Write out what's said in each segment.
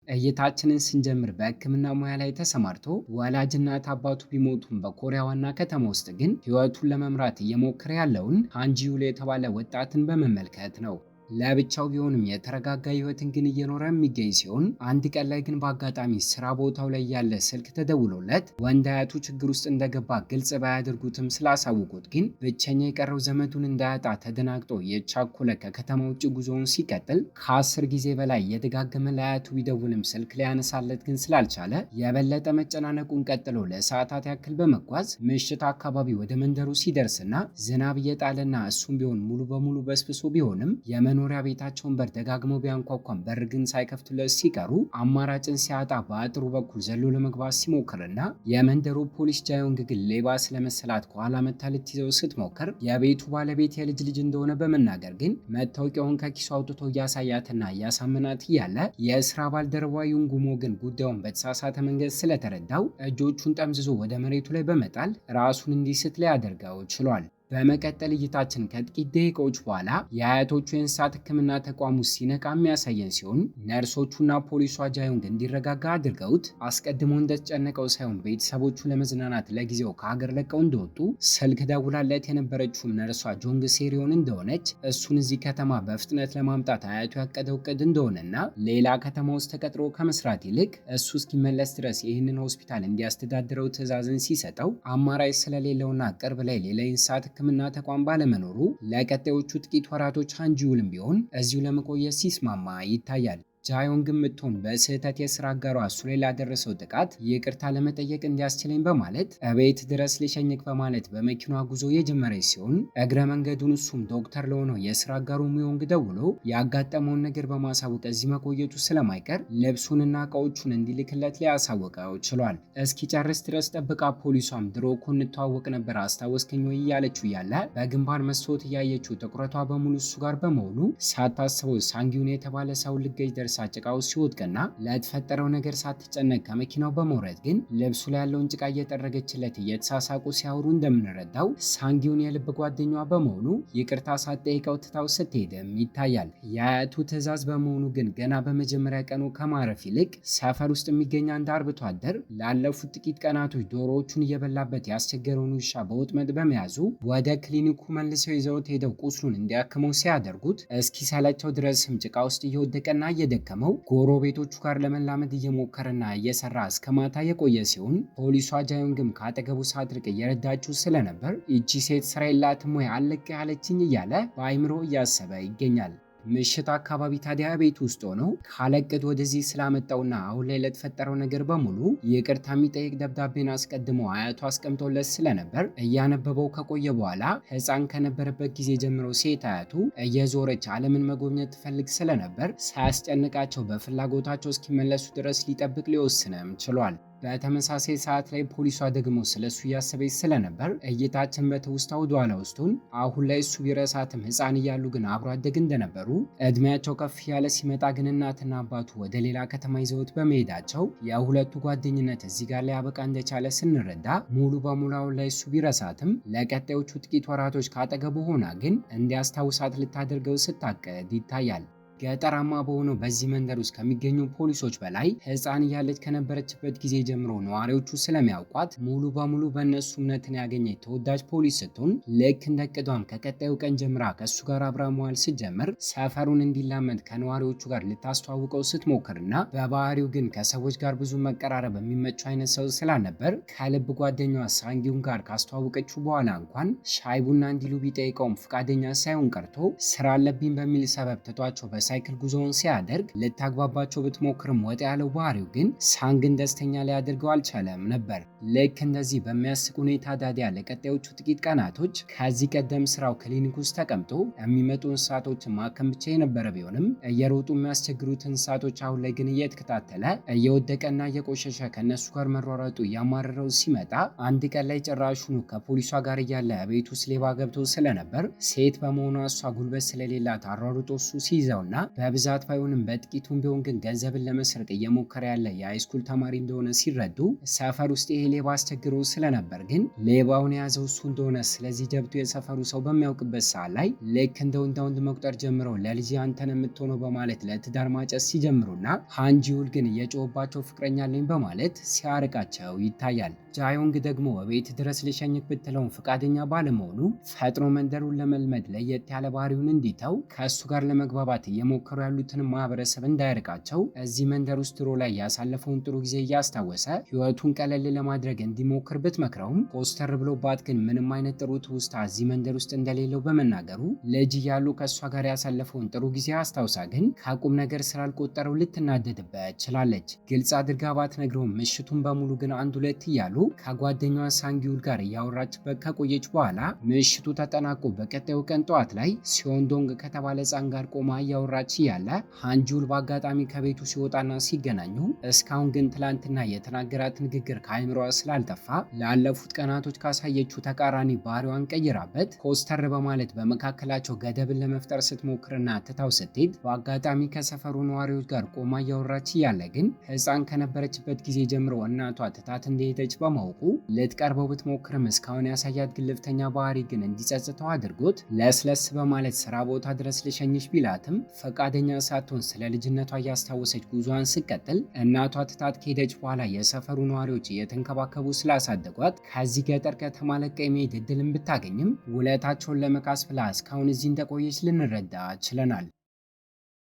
እይታችንን ስንጀምር በሕክምና ሙያ ላይ ተሰማርቶ ወላጅ እናት አባቱ ቢሞቱም በኮሪያ ዋና ከተማ ውስጥ ግን ሕይወቱን ለመምራት እየሞከረ ያለውን ሃንጂዩል የተባለ ወጣትን በመመልከት ነው። ለብቻው ቢሆንም የተረጋጋ ህይወትን ግን እየኖረ የሚገኝ ሲሆን፣ አንድ ቀን ላይ ግን በአጋጣሚ ስራ ቦታው ላይ ያለ ስልክ ተደውሎለት ወንድ አያቱ ችግር ውስጥ እንደገባ ግልጽ ባያደርጉትም ስላሳውቁት ግን ብቸኛ የቀረው ዘመዱን እንዳያጣ ተደናግጦ የቻኮለ ከከተማ ውጭ ጉዞውን ሲቀጥል፣ ከ10 ጊዜ በላይ የደጋገመ ለአያቱ ቢደውልም ስልክ ሊያነሳለት ግን ስላልቻለ የበለጠ መጨናነቁን ቀጥሎ ለሰዓታት ያክል በመጓዝ ምሽት አካባቢ ወደ መንደሩ ሲደርስና ዝናብ እየጣለና እሱም ቢሆን ሙሉ በሙሉ በስብሶ ቢሆንም የመኖሪያ ቤታቸውን በር ደጋግመው ቢያንኳኳም በር ግን ሳይከፍቱለት ሲቀሩ አማራጭን ሲያጣ በአጥሩ በኩል ዘሎ ለመግባት ሲሞክርና የመንደሩ ፖሊስ ጃዮንግ ግን ሌባ ስለመሰላት ከኋላ መታ ልትይዘው ስትሞክር የቤቱ ባለቤት የልጅ ልጅ እንደሆነ በመናገር ግን መታወቂያውን ከኪሱ አውጥቶ እያሳያትና እያሳመናት እያለ የስራ ባልደረባ ዩንጉሞ ግን ጉዳዩን በተሳሳተ መንገድ ስለተረዳው እጆቹን ጠምዝዞ ወደ መሬቱ ላይ በመጣል ራሱን እንዲስት ሊያደርገው ችሏል። በመቀጠል እይታችን ከጥቂት ደቂቃዎች በኋላ የአያቶቹ የእንስሳት ሕክምና ተቋም ውስጥ ሲነቃ የሚያሳየን ሲሆን፣ ነርሶቹና ፖሊሷ ጃዮንግ እንዲረጋጋ አድርገውት አስቀድሞ እንደተጨነቀው ሳይሆን ቤተሰቦቹ ለመዝናናት ለጊዜው ከሀገር ለቀው እንደወጡ፣ ስልክ ደውላለት የነበረችውም ነርሷ ጆንግ ሴሪዮን እንደሆነች፣ እሱን እዚህ ከተማ በፍጥነት ለማምጣት አያቱ ያቀደው እቅድ እንደሆነና ሌላ ከተማ ውስጥ ተቀጥሮ ከመስራት ይልቅ እሱ እስኪመለስ ድረስ ይህንን ሆስፒታል እንዲያስተዳድረው ትዕዛዝን ሲሰጠው አማራጭ ስለሌለውና ቅርብ ላይ ሌላ የእንስሳት ሕክምና ተቋም ባለመኖሩ ለቀጣዮቹ ጥቂት ወራቶች ሃንጂውልም ቢሆን እዚሁ ለመቆየት ሲስማማ ይታያል። ጃዮንግም ብትሆን በስህተት የስራ አጋሯ እሱ ላይ ላደረሰው ጥቃት ይቅርታ ለመጠየቅ እንዲያስችለኝ በማለት እቤት ድረስ ልሸኝክ በማለት በመኪናዋ ጉዞ የጀመረች ሲሆን፣ እግረ መንገዱን እሱም ዶክተር ለሆነው የስራ አጋሩ ሚዮንግ ደውሎ ያጋጠመውን ነገር በማሳወቅ እዚህ መቆየቱ ስለማይቀር ልብሱንና እቃዎቹን እንዲልክለት ሊያሳውቀው ችሏል። እስኪጨርስ ድረስ ጠብቃ ፖሊሷም ድሮ እኮ እንተዋወቅ ነበር፣ አስታወስከኝ ወይ እያለችው እያለ በግንባር መስታወት እያየችው ትኩረቷ በሙሉ እሱ ጋር በመሆኑ ሳታስበው ሳንጊውን የተባለ ሰው ልገጅ ደርሳ ጭቃው ሲወድቅና ለተፈጠረው ነገር ሳትጨነቅ ከመኪናው በመውረድ ግን ልብሱ ላይ ያለውን ጭቃ እየጠረገችለት እየተሳሳቁ ሲያወሩ እንደምንረዳው ሳንጊውን የልብ ጓደኛዋ በመሆኑ ይቅርታ ሳትጠይቀው ትታው ስትሄድም ይታያል። የአያቱ ትዕዛዝ በመሆኑ ግን ገና በመጀመሪያ ቀኑ ከማረፍ ይልቅ ሰፈር ውስጥ የሚገኝ አንድ አርብቶ አደር ላለፉት ጥቂት ቀናቶች ዶሮዎቹን እየበላበት ያስቸገረውን ውሻ በወጥመድ በመያዙ ወደ ክሊኒኩ መልሰው ይዘውት ሄደው ቁስሉን እንዲያክመው ሲያደርጉት እስኪሰለቸው ድረስም ጭቃ ውስጥ እየወደቀና እየደከመው ጎረቤቶቹ ጋር ለመላመድ እየሞከረና እየሰራ እስከ ማታ የቆየ ሲሆን፣ ፖሊሷ ጃዮንግም ከአጠገቡ ሳትርቅ እየረዳችው ስለነበር ይቺ ሴት ስራ የላትም ወይ አለቅ ያለችኝ እያለ በአይምሮ እያሰበ ይገኛል። ምሽት አካባቢ ታዲያ ቤት ውስጥ ሆነው ካለቅድ ወደዚህ ስላመጣውና አሁን ላይ ለተፈጠረው ነገር በሙሉ ይቅርታ የሚጠይቅ ደብዳቤን አስቀድሞ አያቱ አስቀምጦለት ስለነበር እያነበበው ከቆየ በኋላ ሕፃን ከነበረበት ጊዜ ጀምሮ ሴት አያቱ እየዞረች ዓለምን መጎብኘት ትፈልግ ስለነበር ሳያስጨንቃቸው በፍላጎታቸው እስኪመለሱ ድረስ ሊጠብቅ ሊወስንም ችሏል። በተመሳሳይ ሰዓት ላይ ፖሊሷ ደግሞ ስለሱ እያሰበች ስለነበር እይታችን በትውስታ ወደኋላ ውስጡን አሁን ላይ እሱ ቢረሳትም ሕፃን እያሉ ግን አብሮ አደግ እንደነበሩ፣ እድሜያቸው ከፍ ያለ ሲመጣ ግን እናትና አባቱ ወደ ሌላ ከተማ ይዘውት በመሄዳቸው የሁለቱ ጓደኝነት እዚህ ጋር ሊያበቃ እንደቻለ ስንረዳ ሙሉ በሙሉ አሁን ላይ እሱ ቢረሳትም ለቀጣዮቹ ጥቂት ወራቶች ካጠገቡ ሆና ግን እንዲያስታውሳት ልታደርገው ስታቅድ ይታያል። ገጠራማ በሆነው በዚህ መንደር ውስጥ ከሚገኙ ፖሊሶች በላይ ሕፃን እያለች ከነበረችበት ጊዜ ጀምሮ ነዋሪዎቹ ስለሚያውቋት ሙሉ በሙሉ በእነሱ እምነትን ያገኘች ተወዳጅ ፖሊስ ስትሆን፣ ልክ እንደ ዕቅዷም ከቀጣዩ ቀን ጀምራ ከእሱ ጋር አብራ መዋል ስትጀምር ሰፈሩን እንዲላመድ ከነዋሪዎቹ ጋር ልታስተዋውቀው ስትሞክርና በባህሪው ግን ከሰዎች ጋር ብዙ መቀራረብ የሚመቸው አይነት ሰው ስላልነበር ከልብ ጓደኛዋ ሳንጊውን ጋር ካስተዋወቀችው በኋላ እንኳን ሻይ ቡና እንዲሉ ቢጠይቀውም ፈቃደኛ ሳይሆን ቀርቶ ስራ አለብኝ በሚል ሰበብ ትቷቸው በሳይክል ጉዞውን ሲያደርግ ልታግባባቸው ብትሞክርም ወጣ ያለው ባህሪው ግን ሳንግን ደስተኛ ሊያደርገው አልቻለም ነበር። ልክ እንደዚህ በሚያስቅ ሁኔታ ታዲያ ለቀጣዮቹ ጥቂት ቀናቶች ከዚህ ቀደም ስራው ክሊኒክ ውስጥ ተቀምጦ የሚመጡ እንስሳቶችን ማከም ብቻ የነበረ ቢሆንም እየሮጡ የሚያስቸግሩት እንስሳቶች አሁን ላይ ግን እየተከታተለ እየወደቀና እየቆሸሸ ከእነሱ ጋር መሯሯጡ እያማረረው ሲመጣ አንድ ቀን ላይ ጭራሹኑ ከፖሊሷ ጋር እያለ ቤት ውስጥ ሌባ ገብቶ ስለነበር ሴት በመሆኗ እሷ ጉልበት ስለሌላት አሯሩጦ እሱ ሲይዘውና እንደሆነና በብዛት ባይሆንም በጥቂቱም ቢሆን ግን ገንዘብን ለመስረቅ እየሞከረ ያለ የ high school ተማሪ እንደሆነ ሲረዱ ሰፈር ውስጥ ይሄ ሌባ አስቸግሮ ስለነበር ግን ሌባውን የያዘው እሱ እንደሆነ ስለዚህ ጀብዱ የሰፈሩ ሰው በሚያውቅበት ሰዓት ላይ ልክ እንደ ወንዳ ወንድ መቁጠር ጀምረው ለልጅ አንተን የምትሆነው በማለት ለትዳር ማጨስ ሲጀምሩና ሃንጂውል ግን እየጮህባቸው ፍቅረኛ አለኝ በማለት ሲያርቃቸው ይታያል። ጃዮንግ ደግሞ በቤት ድረስ ልሸኝክ ብትለውን ፈቃደኛ ባለመሆኑ ፈጥኖ መንደሩን ለመልመድ ለየት ያለ ባህሪውን እንዲተው ከእሱ ጋር ለመግባባት እየሞከሩ ያሉትን ማህበረሰብ እንዳይርቃቸው እዚህ መንደር ውስጥ ድሮ ላይ ያሳለፈውን ጥሩ ጊዜ እያስታወሰ ህይወቱን ቀለል ለማድረግ እንዲሞክር ብትመክረውም ኮስተር ብሎባት ግን ምንም አይነት ጥሩ ትውስታ እዚህ መንደር ውስጥ እንደሌለው በመናገሩ ልጅ እያሉ ከእሷ ጋር ያሳለፈውን ጥሩ ጊዜ አስታውሳ ግን ከቁም ነገር ስላልቆጠረው ልትናደድበት ችላለች። ግልጽ አድርጋ ባትነግረውም ምሽቱን በሙሉ ግን አንድ ሁለት እያሉ ከጓደኛዋ ሳንጊውል ጋር እያወራችበት ከቆየች በኋላ ምሽቱ ተጠናቆ በቀጣዩ ቀን ጠዋት ላይ ሲዮንዶንግ ከተባለ ህፃን ጋር ቆማ እያወራች እያለ ሃንጂውል በአጋጣሚ ከቤቱ ሲወጣና ሲገናኙ እስካሁን ግን ትላንትና የተናገራት ንግግር ከአይምሯ ስላልጠፋ ላለፉት ቀናቶች ካሳየችው ተቃራኒ ባህሪዋን ቀይራበት ኮስተር በማለት በመካከላቸው ገደብን ለመፍጠር ስትሞክርና ትታው ስትሄድ በአጋጣሚ ከሰፈሩ ነዋሪዎች ጋር ቆማ እያወራች እያለ ግን ህፃን ከነበረችበት ጊዜ ጀምሮ እናቷ ትታት እንደሄደች በማወቁ ልትቀርበው ብትሞክርም እስካሁን ያሳያት ግልፍተኛ ባህሪ ግን እንዲጸጽተው አድርጎት ለስለስ በማለት ስራ ቦታ ድረስ ልሸኝሽ ቢላትም ፈቃደኛ ሳትሆን ስለ ልጅነቷ እያስታወሰች ጉዟን ስትቀጥል እናቷ ትታት ከሄደች በኋላ የሰፈሩ ነዋሪዎች እየተንከባከቡ ስላሳደጓት ከዚህ ገጠር ከተማ ለቃ የመሄድ እድልን ብታገኝም ውለታቸውን ለመካስ ብላ እስካሁን እዚህ እንደቆየች ልንረዳ ችለናል።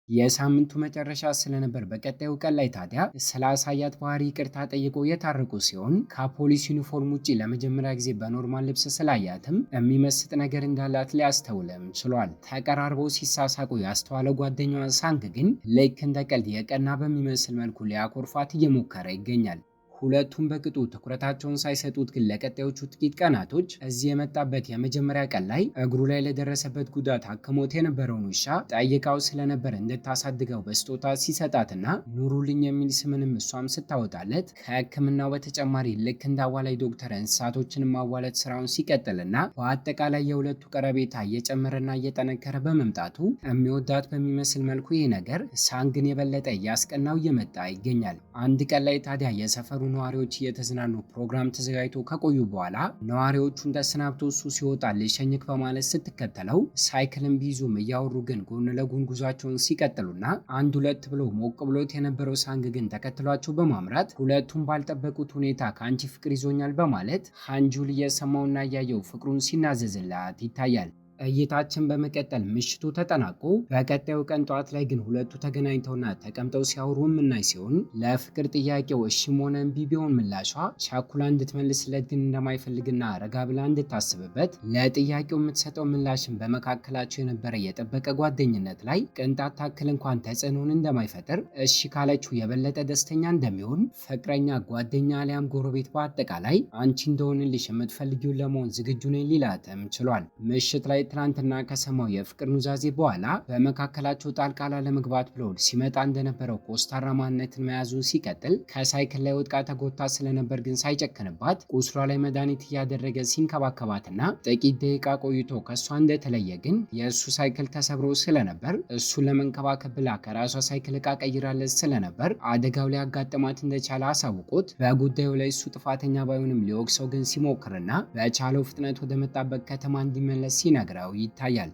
የሳምንቱ መጨረሻ ስለነበር በቀጣዩ ቀን ላይ ታዲያ ስላሳያት ባህሪ ይቅርታ ጠይቆ የታረቁ ሲሆን ከፖሊስ ዩኒፎርም ውጪ ለመጀመሪያ ጊዜ በ normal ልብስ ስላያትም የሚመስጥ ነገር እንዳላት ሊያስተውልም ችሏል። ተቀራርበው ሲሳሳቁ ያስተዋለ ጓደኛዋ ሳንግ ግን ልክ እንደ ቀልድ የቀና በሚመስል መልኩ ሊያኮርፋት እየሞከረ ይገኛል። ሁለቱም በቅጡ ትኩረታቸውን ሳይሰጡት ግን ለቀጣዮቹ ጥቂት ቀናቶች እዚህ የመጣበት የመጀመሪያ ቀን ላይ እግሩ ላይ ለደረሰበት ጉዳት አክሞት የነበረውን ውሻ ጠይቃው ስለነበር እንድታሳድገው በስጦታ ሲሰጣትና ኑሩልኝ የሚል ስምንም እሷም ስታወጣለት ከሕክምናው በተጨማሪ ልክ እንደ አዋላይ ዶክተር እንስሳቶችን ማዋለድ ስራውን ሲቀጥልና በአጠቃላይ የሁለቱ ቀረቤታ እየጨመረና እየጠነከረ በመምጣቱ የሚወዳት በሚመስል መልኩ ይህ ነገር ሳንግን የበለጠ እያስቀናው እየመጣ ይገኛል። አንድ ቀን ላይ ታዲያ የሰፈሩ ነዋሪዎች እየተዝናኑ ፕሮግራም ተዘጋጅቶ ከቆዩ በኋላ ነዋሪዎቹን ተሰናብቶ እሱ ሲወጣ ልሸኝክ በማለት ስትከተለው ሳይክልን ቢይዙም እያወሩ ግን ጎን ለጎን ጉዟቸውን ሲቀጥሉና አንድ ሁለት ብሎ ሞቅ ብሎት የነበረው ሳንግ ግን ተከትሏቸው በማምራት ሁለቱም ባልጠበቁት ሁኔታ ከአንቺ ፍቅር ይዞኛል በማለት ሃንጁል እየሰማውና እያየው ፍቅሩን ሲናዘዝላት ይታያል። እይታችን በመቀጠል ምሽቱ ተጠናቆ በቀጣዩ ቀን ጠዋት ላይ ግን ሁለቱ ተገናኝተውና ተቀምጠው ሲያወሩ የምናይ ሲሆን ለፍቅር ጥያቄው እሺም ሆነ እምቢ ቢሆን ምላሿ ቻኩላ እንድትመልስለት ግን እንደማይፈልግና ረጋ ብላ እንድታስብበት ለጥያቄው የምትሰጠው ምላሽን በመካከላቸው የነበረ የጠበቀ ጓደኝነት ላይ ቅንጣት ታክል እንኳን ተጽዕኖን እንደማይፈጥር እሺ ካለችው የበለጠ ደስተኛ እንደሚሆን ፍቅረኛ፣ ጓደኛ አሊያም ጎረቤት በአጠቃላይ አንቺ እንደሆንልሽ የምትፈልጊውን ለመሆን ዝግጁ ነኝ ሊላትም ችሏል። ምሽት ላይ ትናንትና ከሰማው የፍቅር ኑዛዜ በኋላ በመካከላቸው ጣልቃ ላለመግባት ብሎ ሲመጣ እንደነበረው ኮስታራ ማንነትን መያዙን ሲቀጥል ከሳይክል ላይ ወድቃ ተጎድታ ስለነበር ግን ሳይጨክንባት ቁስሏ ላይ መድኃኒት እያደረገ ሲንከባከባትና ጥቂት ደቂቃ ቆይቶ ከእሷ እንደተለየ ግን የእሱ ሳይክል ተሰብሮ ስለነበር እሱን ለመንከባከብ ብላ ከራሷ ሳይክል እቃ ቀይራለት ስለነበር አደጋው ሊያጋጥማት እንደቻለ አሳውቆት በጉዳዩ ላይ እሱ ጥፋተኛ ባይሆንም ሊወቅሰው ግን ሲሞክርና በቻለው ፍጥነት ወደ መጣበት ከተማ እንዲመለስ ሲነግረው ይታያል።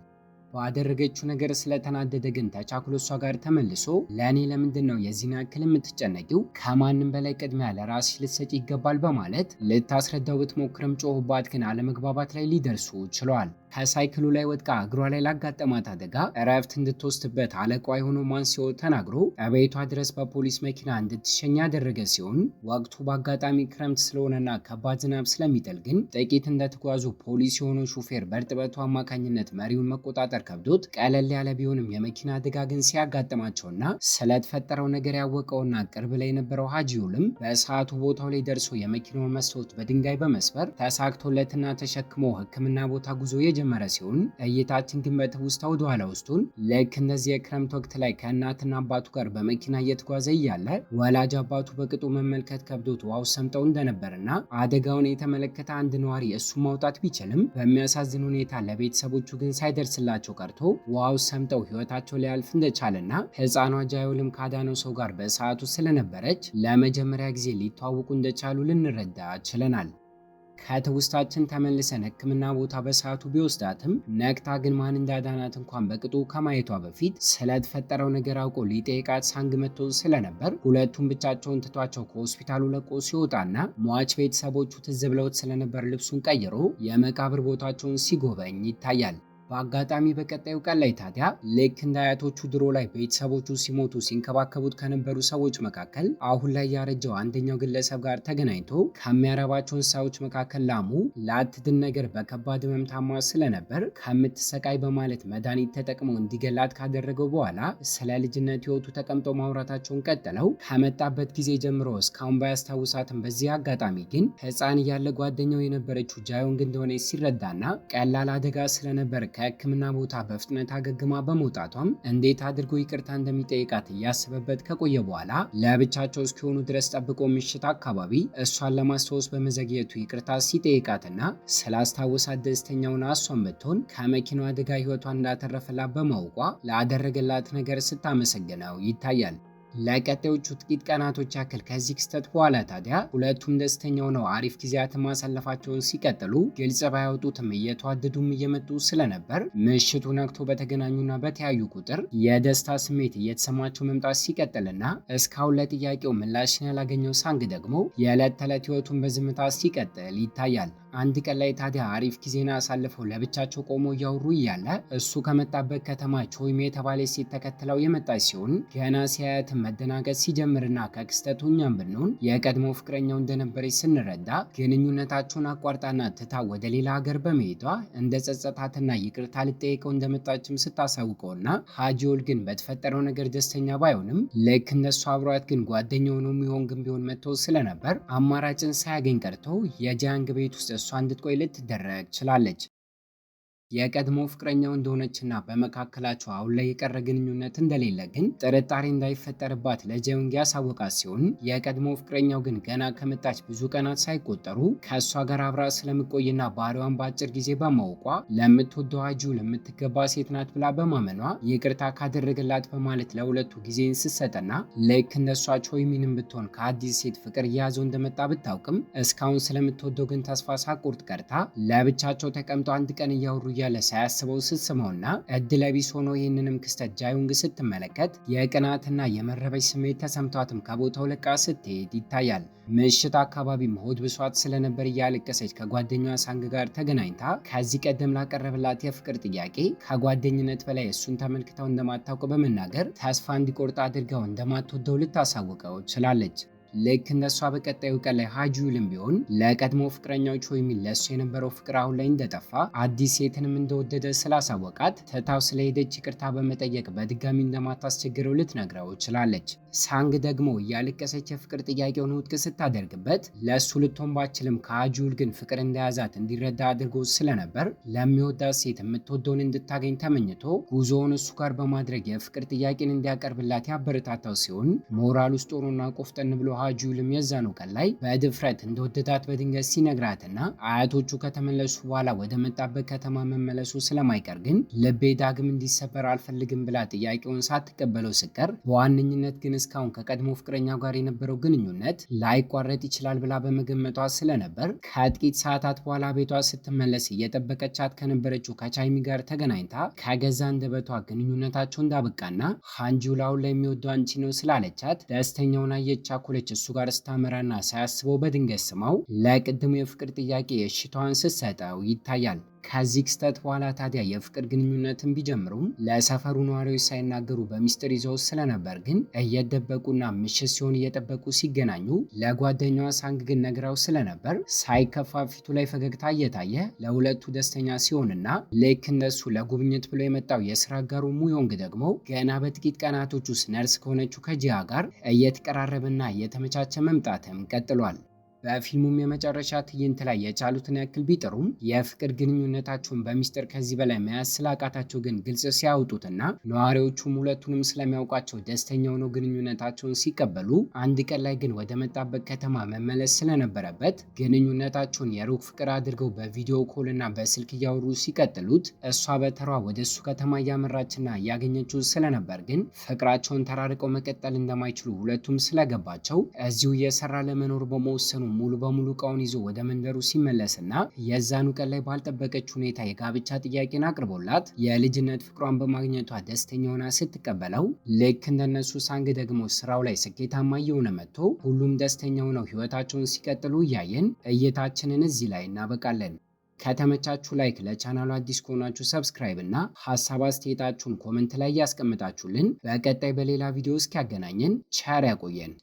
ባደረገችው ነገር ስለተናደደ ግን ተቻኩሎ እሷ ጋር ተመልሶ ለእኔ ለምንድን ነው የዚህን ያክል የምትጨነቂው? ከማንም በላይ ቅድሚያ ለራስሽ ልትሰጪ ይገባል በማለት ልታስረዳው ብትሞክርም ጮሁባት ግን አለመግባባት ላይ ሊደርሱ ችለዋል። ከሳይክሉ ላይ ወድቃ እግሯ ላይ ላጋጠማት አደጋ እረፍት እንድትወስድበት አለቋ የሆነው ማንሲዮ ተናግሮ እቤቷ ድረስ በፖሊስ መኪና እንድትሸኝ ያደረገ ሲሆን ወቅቱ በአጋጣሚ ክረምት ስለሆነና ከባድ ዝናብ ስለሚጥል ግን ጥቂት እንደተጓዙ ፖሊስ የሆነው ሹፌር በእርጥበቱ አማካኝነት መሪውን መቆጣጠር ከብዶት ቀለል ያለ ቢሆንም የመኪና አደጋ ግን ሲያጋጥማቸውና ስለተፈጠረው ነገር ያወቀውና ቅርብ ላይ የነበረው ሀጂውልም በሰዓቱ ቦታው ላይ ደርሶ የመኪናውን መስታወት በድንጋይ በመስበር ተሳክቶለትና ተሸክሞ ሕክምና ቦታ ጉዞ የጀመረ የጀመረ ሲሆን እይታችን ግን በትውስታ ወደኋላ ውስጡን ልክ እንደዚህ የክረምት ወቅት ላይ ከእናትና አባቱ ጋር በመኪና እየተጓዘ እያለ ወላጅ አባቱ በቅጡ መመልከት ከብዶት ውሃው ሰምጠው እንደነበርና አደጋውን የተመለከተ አንድ ነዋሪ እሱ ማውጣት ቢችልም በሚያሳዝን ሁኔታ ለቤተሰቦቹ ግን ሳይደርስላቸው ቀርቶ ውሃው ሰምጠው ህይወታቸው ሊያልፍ እንደቻለና ህፃኗ ጃዮልም ካዳነው ሰው ጋር በሰዓቱ ስለነበረች ለመጀመሪያ ጊዜ ሊተዋወቁ እንደቻሉ ልንረዳ ችለናል። ከትውስታችን ተመልሰን ሕክምና ቦታ በሰዓቱ ቢወስዳትም ነቅታ ግን ማን እንዳዳናት እንኳን በቅጡ ከማየቷ በፊት ስለተፈጠረው ነገር አውቆ ሊጠይቃት ሳንግ መጥቶ ስለነበር ሁለቱም ብቻቸውን ትቷቸው ከሆስፒታሉ ለቆ ሲወጣና ሟች ቤተሰቦቹ ትዝ ብለውት ስለነበር ልብሱን ቀይሮ የመቃብር ቦታቸውን ሲጎበኝ ይታያል። በአጋጣሚ በቀጣዩ ቀን ላይ ታዲያ ልክ እንደ አያቶቹ ድሮ ላይ ቤተሰቦቹ ሲሞቱ ሲንከባከቡት ከነበሩ ሰዎች መካከል አሁን ላይ ያረጀው አንደኛው ግለሰብ ጋር ተገናኝቶ ከሚያረባቸው እንስሳዎች መካከል ላሙ ላትድን ነገር በከባድ ህመም ታማ ስለነበር ከምትሰቃይ በማለት መድኃኒት ተጠቅሞ እንዲገላት ካደረገው በኋላ ስለ ልጅነት ህይወቱ ተቀምጦ ማውራታቸውን ቀጥለው ከመጣበት ጊዜ ጀምሮ እስካሁን ባያስታውሳትም በዚህ አጋጣሚ ግን ህፃን እያለ ጓደኛው የነበረችው ጃዮንግ እንደሆነ ሲረዳና ቀላል አደጋ ስለነበር ከህክምና ቦታ በፍጥነት አገግማ በመውጣቷም እንዴት አድርጎ ይቅርታ እንደሚጠይቃት እያሰበበት ከቆየ በኋላ ለብቻቸው እስኪሆኑ ድረስ ጠብቆ ምሽት አካባቢ እሷን ለማስታወስ በመዘግየቱ ይቅርታ ሲጠይቃትና ስላስታወሳት ደስተኛውን እሷን ብትሆን ከመኪናው አደጋ ህይወቷን እንዳተረፈላት በማወቋ ላደረገላት ነገር ስታመሰግነው ይታያል። ለቀጣዮቹ ጥቂት ቀናቶች ያክል ከዚህ ክስተት በኋላ ታዲያ ሁለቱም ደስተኛ ሆነው አሪፍ ጊዜያትን ማሳለፋቸውን ሲቀጥሉ ግልጽ ባያወጡትም እየተዋደዱም እየመጡ ስለነበር ምሽቱ ነግቶ በተገናኙና በተያዩ ቁጥር የደስታ ስሜት እየተሰማቸው መምጣት ሲቀጥልና እስካሁን ለጥያቄው ምላሽን ያላገኘው ሳንግ ደግሞ የዕለት ተዕለት ህይወቱን በዝምታ ሲቀጥል ይታያል። አንድ ቀን ላይ ታዲያ አሪፍ ጊዜን አሳልፈው ለብቻቸው ቆሞ እያወሩ እያለ እሱ ከመጣበት ከተማ ቾይሜ የተባለች ሴት ተከትለው የመጣች ሲሆን ገና ሲያያት መደናገጥ ሲጀምርና ከክስተቱ እኛም ብንሆን የቀድሞ ፍቅረኛው እንደነበረች ስንረዳ ግንኙነታቸውን አቋርጣና ትታ ወደ ሌላ ሀገር በመሄዷ እንደ ጸጸታትና ይቅርታ ልጠይቀው እንደመጣችም ስታሳውቀውና ሃጂዮል ግን በተፈጠረው ነገር ደስተኛ ባይሆንም ልክ እንደሱ አብሯት ግን ጓደኛው ነው የሚሆን ግን ቢሆን መጥቶ ስለነበር አማራጭን ሳያገኝ ቀርቶ የጃንግ ቤት ውስጥ እሷ እንድትቆይ ልትደረግ ችላለች። የቀድሞ ፍቅረኛው እንደሆነችና በመካከላቸው አሁን ላይ የቀረ ግንኙነት እንደሌለ ግን ጥርጣሬ እንዳይፈጠርባት ለጃዮንግ ያሳወቃት ሲሆን የቀድሞ ፍቅረኛው ግን ገና ከመጣች ብዙ ቀናት ሳይቆጠሩ ከእሷ ጋር አብራ ስለምቆይና ባህሪዋን በአጭር ጊዜ በማወቋ ለምትወደው ሃጂው ለምትገባ ሴት ናት ብላ በማመኗ ይቅርታ ካደረገላት በማለት ለሁለቱ ጊዜን ስትሰጥና ልክ እንደሷ ቾይሚንም ብትሆን ከአዲስ ሴት ፍቅር እየያዘው እንደመጣ ብታውቅም እስካሁን ስለምትወደው ግን ተስፋ ሳትቆርጥ ቀርታ ለብቻቸው ተቀምጠው አንድ ቀን እያወሩ እያለ ሳያስበው ስትስመውና እድለቢስ ሆኖ ይህንንም ክስተት ጃዩንግ ስትመለከት የቅናትና የመረበሽ ስሜት ተሰምቷትም ከቦታው ለቃ ስትሄድ ይታያል። ምሽት አካባቢም ሆድ ብሷት ስለነበር እያለቀሰች ከጓደኛዋ ሳንግ ጋር ተገናኝታ ከዚህ ቀደም ላቀረበላት የፍቅር ጥያቄ ከጓደኝነት በላይ እሱን ተመልክተው እንደማታውቅ በመናገር ተስፋ እንዲቆርጥ አድርገው እንደማትወደው ልታሳውቀው ችላለች። ልክ እንደሷ በቀጣዩ ቀን ላይ ሃጂውልም ቢሆን ለቀድሞ ፍቅረኛው ቾይሚ ለሱ የነበረው ፍቅር አሁን ላይ እንደጠፋ አዲስ ሴትንም እንደወደደ ስላሳወቃት ትታው ስለሄደች ይቅርታ በመጠየቅ በድጋሚ እንደማታስቸግረው ልትነግረው ችላለች። ሳንግ ደግሞ እያለቀሰች የፍቅር ጥያቄውን ውድቅ ስታደርግበት ለሱ ልትሆን ባችልም ከሃጂውል ግን ፍቅር እንደያዛት እንዲረዳ አድርጎ ስለነበር ለሚወዳት ሴት የምትወደውን እንድታገኝ ተመኝቶ ጉዞውን እሱ ጋር በማድረግ የፍቅር ጥያቄን እንዲያቀርብላት ያበረታታው ሲሆን ሞራል ውስጥ ሆኖና ቆፍጠን ብሎ ሃጂውልም የዛኑ ቀን ላይ በድፍረት እንደወደዳት በድንገት ሲነግራትና አያቶቹ ከተመለሱ በኋላ ወደ መጣበት ከተማ መመለሱ ስለማይቀር ግን ልቤ ዳግም እንዲሰበር አልፈልግም ብላ ጥያቄውን ሳትቀበለው ስትቀር በዋነኝነት ግን እስካሁን ከቀድሞ ፍቅረኛው ጋር የነበረው ግንኙነት ላይቋረጥ ይችላል ብላ በመገመቷ ስለነበር ከጥቂት ሰዓታት በኋላ ቤቷ ስትመለስ እየጠበቀቻት ከነበረችው ከቻይሚ ጋር ተገናኝታ ከገዛ አንደበቷ ግንኙነታቸው እንዳበቃና ሃንጂውል አሁን ላይ የሚወደው አንቺ ነው ስላለቻት ደስተኛውን እየቻኮለች እሱ ጋር ስታመራና ሳያስበው በድንገት ስማው ለቅድሙ የፍቅር ጥያቄ እሽታዋን ስትሰጠው ይታያል። ከዚህ ክስተት በኋላ ታዲያ የፍቅር ግንኙነትን ቢጀምሩም ለሰፈሩ ነዋሪዎች ሳይናገሩ በሚስጥር ይዘው ስለነበር ግን እየደበቁና ምሽት ሲሆን እየጠበቁ ሲገናኙ ለጓደኛዋ ሳንግ ግን ነግራው ስለነበር ሳይከፋ ፊቱ ላይ ፈገግታ እየታየ ለሁለቱ ደስተኛ ሲሆንና ልክ እንደሱ ለጉብኝት ብሎ የመጣው የስራ አጋሩ ሙዮንግ ደግሞ ገና በጥቂት ቀናቶች ውስጥ ነርስ ከሆነችው ከጂያ ጋር እየተቀራረበና እየተመቻቸ መምጣትም ቀጥሏል። በፊልሙም የመጨረሻ ትዕይንት ላይ የቻሉትን ያክል ቢጥሩም የፍቅር ግንኙነታቸውን በሚስጥር ከዚህ በላይ መያዝ ስላቃታቸው ግን ግልጽ ሲያወጡትና ነዋሪዎቹም ሁለቱንም ስለሚያውቋቸው ደስተኛ ሆነው ግንኙነታቸውን ሲቀበሉ፣ አንድ ቀን ላይ ግን ወደ መጣበት ከተማ መመለስ ስለነበረበት ግንኙነታቸውን የሩቅ ፍቅር አድርገው በ video call እና በስልክ እያወሩ ሲቀጥሉት፣ እሷ በተሯ ወደ እሱ ከተማ እያመራችና እያገኘችው ስለነበር ግን ፍቅራቸውን ተራርቀው መቀጠል እንደማይችሉ ሁለቱም ስለገባቸው እዚሁ እየሰራ ለመኖር በመወሰኑ ሙሉ በሙሉ እቃውን ይዞ ወደ መንደሩ ሲመለስና የዛኑ ቀን ላይ ባልጠበቀች ሁኔታ የጋብቻ ጥያቄን አቅርቦላት የልጅነት ፍቅሯን በማግኘቷ ደስተኛ ሆና ስትቀበለው፣ ልክ እንደነሱ ሳንግ ደግሞ ስራው ላይ ስኬታማ እየሆነ መጥቶ ሁሉም ደስተኛ ሆነው ህይወታቸውን ሲቀጥሉ እያየን እይታችንን እዚህ ላይ እናበቃለን። ከተመቻችሁ like፣ ለቻናሉ አዲስ ከሆናችሁ subscribe እና ሀሳብ አስተያየታችሁን comment ላይ ያስቀምጣችሁልን። በቀጣይ በሌላ ቪዲዮ እስኪያገናኘን ቸር ያቆየን።